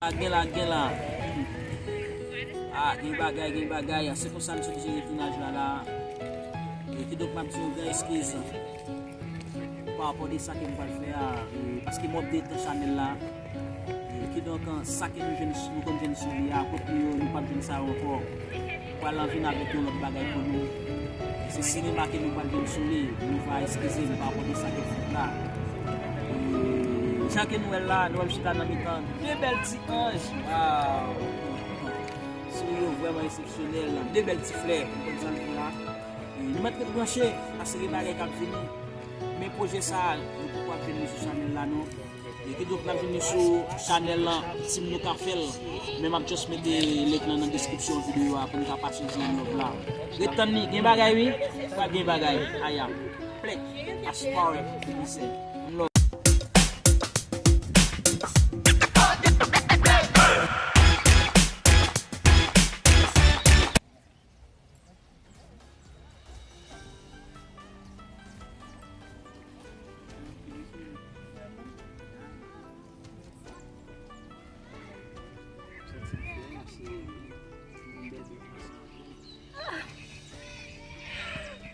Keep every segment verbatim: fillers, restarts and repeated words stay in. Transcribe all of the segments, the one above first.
Gen la, gen la. Ah, gen bagay, gen bagay. Se konsa m sot jere tounaj la la. E kidonk m ap di yon gran eskiz pa rapò de sa ke m pral fè a, e, paske m update chanèl la. E kidonk, sa ke nou jwenn, nou konn jwenn sou li a, kot nou yo, nou p ap jwenn sa yo ankò. Pral anvin avèk yon lòt bagay pou nou. Se sinema ke nou pral jwenn sou li. Nou va eskize nou pa rapò de sa ke fèt la. E, jan ke nou wè l la, nou wè m chita nan mitan de bèl ti anj. Waw! Souri yo vrèman eksepsyonèl. De bèl ti flè. Ou konn sa m di la. E, nou mèt ret branche, paske gen bagay k ap vini. Men pwojè sa, nou poko ap jwenn li sou chanèl la non. E kidonk n ap jwenn li sou chanèl lan, Team Nou Ka Fè L. Men m ap just mete link lan nan deskripsyon videyo a pou n ka pase di yon love la. Ret tann li, gen bagay wi. Pral gen bagay. Aya. Plèk. Aspare. Love.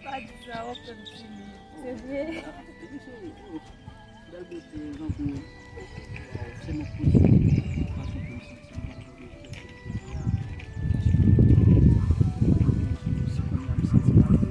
Pa di sa, w ap fè m timid. Se vre. Bèl bote, zankou. Waw, se mwen k poze fason pou m santi m pa nan lojik ke m poze a. Paske si kounye a m santi m ale.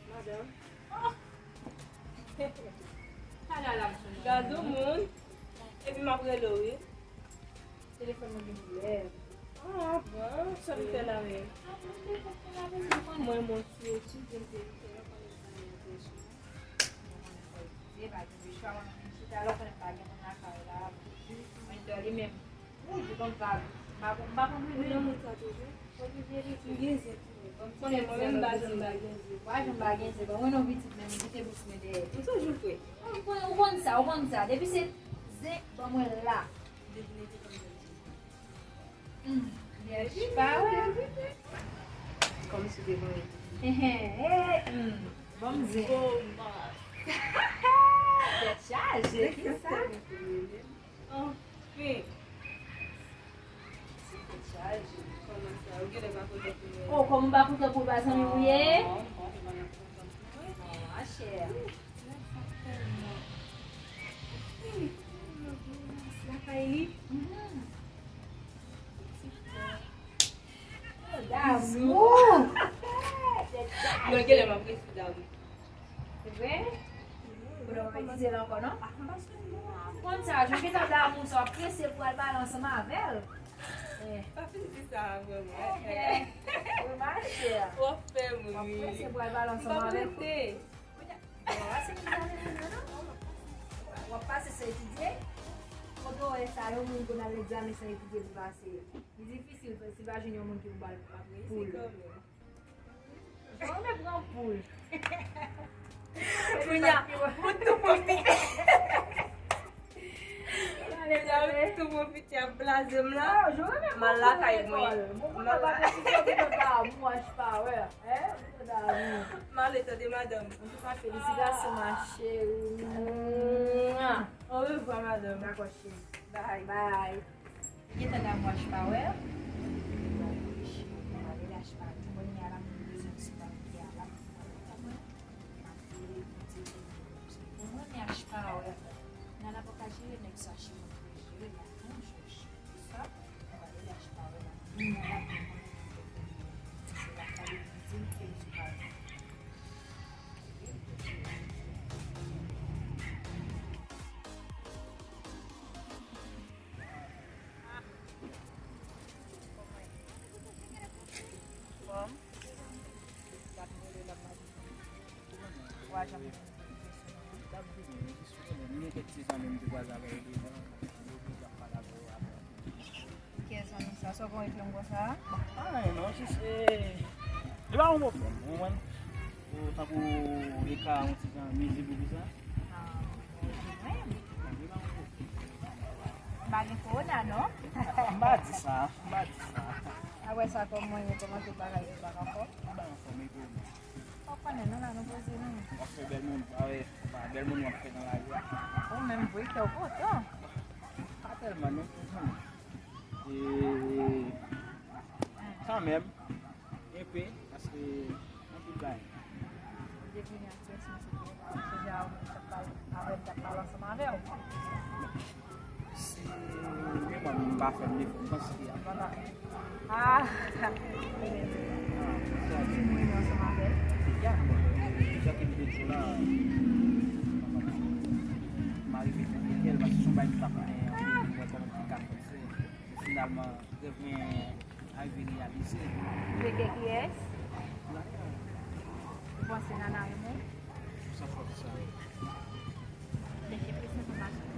Madanm. Oh! Gade yon moun. Epi m ap rele w, wi. Telefòn mwen gen pwoblèm. Ah, bon, sa m fè la menm? Mwen, mwen, ti etidye, m te fè, mwen konnen sa m te fè. Mwen konnen fò etidye, pa gen de chwa, mwen menm chita la, w konnen m pa gen moun lakay la. Mwen dòmi menm. Ou di konn pa, m pa, m pa konn prive. Ou nan moun sa toujou? M gen zen tou. Konnen mwen menm m pa janm ba gen zen. Ou pa janm ba gen zen. Bon, mwen non pitit menm, m kite bous mwen dèyè. M toujou prè. Ou konn, ou konn sa, ou konn sa. Depi se zen, ban mwen la. Depi nete konn mwen di. Hmm. Yèch pa wè. Kòmsi te mwen. He, he, he. Hmm. Ban m zen. Gwo mas. Tèt chaje, ki sa? Anfen. Ti tèt chaje. Kòman sa? Ou genlè pa kontan pou mwen. Oh, kòman ou pa kontan pou pa zanmi w ye? Non, non, se pa nan kontan pou mwen. Oh, ma chère. Lakay li? Mhm. Ti frè. Oh, damou! Tèt chaje. Mwen genlè m ap resi damou. Se vre? Ou pa presize l ankò, non? Ah, m pa sou non. Konn sa, jan w gentan damou sa, w ap prese pou al pale ansanm avè l. Eh. Pa fin di sa vrèman. Eh, eh. Wi, ma chère. W ap fè m ri. W ap prese pou al pale ansanm avè l. M p ap rete. Bon, a se ki sa Sa yon moun konn al egzamen san etidye pou pase. Li difisil, si pa jwenn yon moun ki pou ba l poul. Mwen renmen pran poul. Kounya, ou tou pwofite. Kounya, ou tou pwofite ap blaze m la. M al lakay mwen. M al lakay. M ale tande madanm. Antouka, felisitasyon, ma chérie. Orevwa, madanm. Dakò, cheri. Bye. Bye. Gentan damou H Power. Bon, cheri, mwen ale H Power. Kounye a la, mwen bezwen ti bank ki a la. Mwen renmen H Power. Nana pa ka jere nèg sa, cheri, mwen jere la. Bonjou, cheri. Sa, mwen ale H Power la. Kounye a la, mwen se la kalite di m ke m sou Power. Kiyès zanmi sa? Sa w konn ekri m konsa? Pa anyen non, jis, eh, li pa yon pwoblèm, ou konprann? Ou tankou e ka yon ti jan mizik ou konsa. Ah, bon, mwen. Li pa yon pwoblèm. M pa gen kowona non. M pa di sa, m pa di sa. Apre sa, kòman ye, kòman tout bagay yo bak ankò? M pa anfòm e pou ou. Ou konnen non, la nou poze nou. W ap fè bèl moun, pa wè, pa bèl moun w ap fè nan lari a. Ou menm vre kè w kontan. Pa tèlman non, ou konprann. E, kanmenm, enpe, paske anpil bagay. Depi nan pyès mwen se te sonje a ou menm k ap pale avè m, k ap pale ansanm avè w. Si memwa m pa fè m defo, m panse ke a pa la. Ah, mwen menm. Sa di mwen ansanm avè l. Ya, jan ke m te di w la, m arive fè kèl, paske se yon bagay m pa konnen anpil, mwen kòman m te ka fè. Finalman, rèv mwen rive reyalize. Rete kiyès? Ou panse Nana renmen w? Sa fòt sa. Chèche plis enfòmasyon.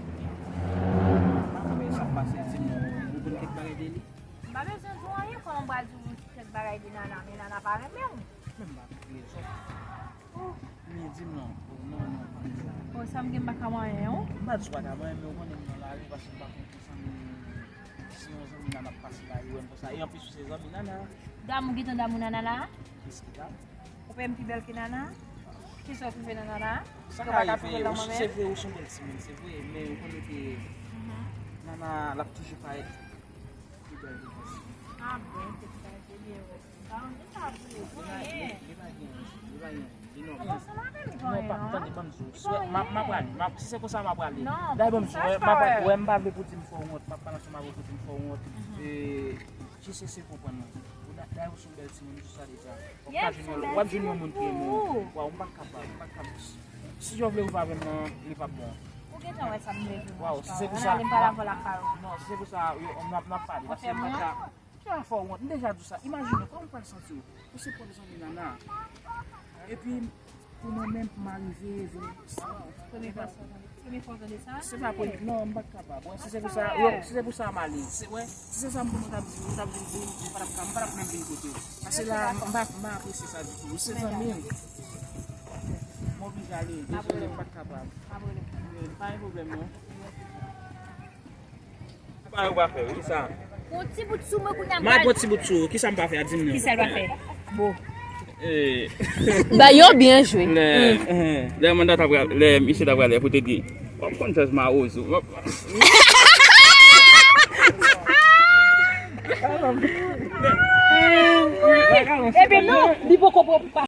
Pa konprann sa k pase, di m non, ou konn kèk bagay de li? M pa bezwen di w anyen, kòman m pral di w kèk bagay de Nana, men Nana pa renmen w. Men m pa konn rezon. Oh. Men di m non. Oh, non, non, pa di sa. Oh, sa m gen m pa ka manyen w? M pa di w pa ka manyen, men ou konnen m nan lari, paske m pa konn konsa, men si yon zanmi Nana ap pase la, li wè m konsa. E anplis, ou se zanmi Nana. Damou, gentan damou Nana la? Kiyès ki damou? Ou pa wè m pi bèl ke Nana? Kisa w twouve nan Nana? Sa ka rive, se vre, ou se yon bèl timoun, se vre, men ou konnen ke Nana, l ap toujou parèt pi bèl devan w. Ah bon, se sa, se byen, wè. Sa, se sa vre, li pa gen, li pa gen, li pa gen, li nòmal. Ou ansanm avè m, non, pa, tande, ban m di w, m ap prale, m ap, si se konsa, m ap prale. Dayè, ban m di w, wè, m ap, wè, m pa vle pou di m fè w wont, m ap pale ansanm avè w pou di m fè w wont. E, jis eseye konprann mwen. Ou da-, dayè, ou se yon bèl timoun, m di w sa deja. W ap ka jwenn yon, w ap jwenn yon moun ki renmen w. Waw, m pa t kapab, m pa t kapab. Si yo vle ou pa vle m nan, li p ap bon. Ou gentan wè sa m vle di w. Waw, si se pou sa, m ap, non, si se pou sa, yo, m ap, m ap pale, paske m pa ka, ki afè w wont, m deja di w sa, imajine w, kòman w pral santi w, ou se pwòp zanmi Nana, epi pou mwen menm, pou m arive vin, waw. Premye fwa sa, premye fwa w tande sa? Se pa premye, non, m pa t kapab, wè, si se pou sa, wè, si se pou sa, m ale, se, wè, si se sa m, m t ap di, m t ap vin, vin, m pa t ap ka, m pa t ap menm vin kote w, paske la, m pa, m pa apresye sa ditou, ou se zanmi m. M oblije ale, dezole, m pa t kapab. Pa gen pwoblèm, non. Sa yo pa fè, wi, sa. Pran ti bout sou mwen, kounye a m pral pran ti bout sou ou. Kisa m pa fè a, di m non. Kisa l pa fè? Bon. Eh. Ba yo byen jwe. Lè, eh, lè manda ta pral, lè misye ta pral, pou te di, w ap konn jazz mawozo. Epi non, li poko pran pa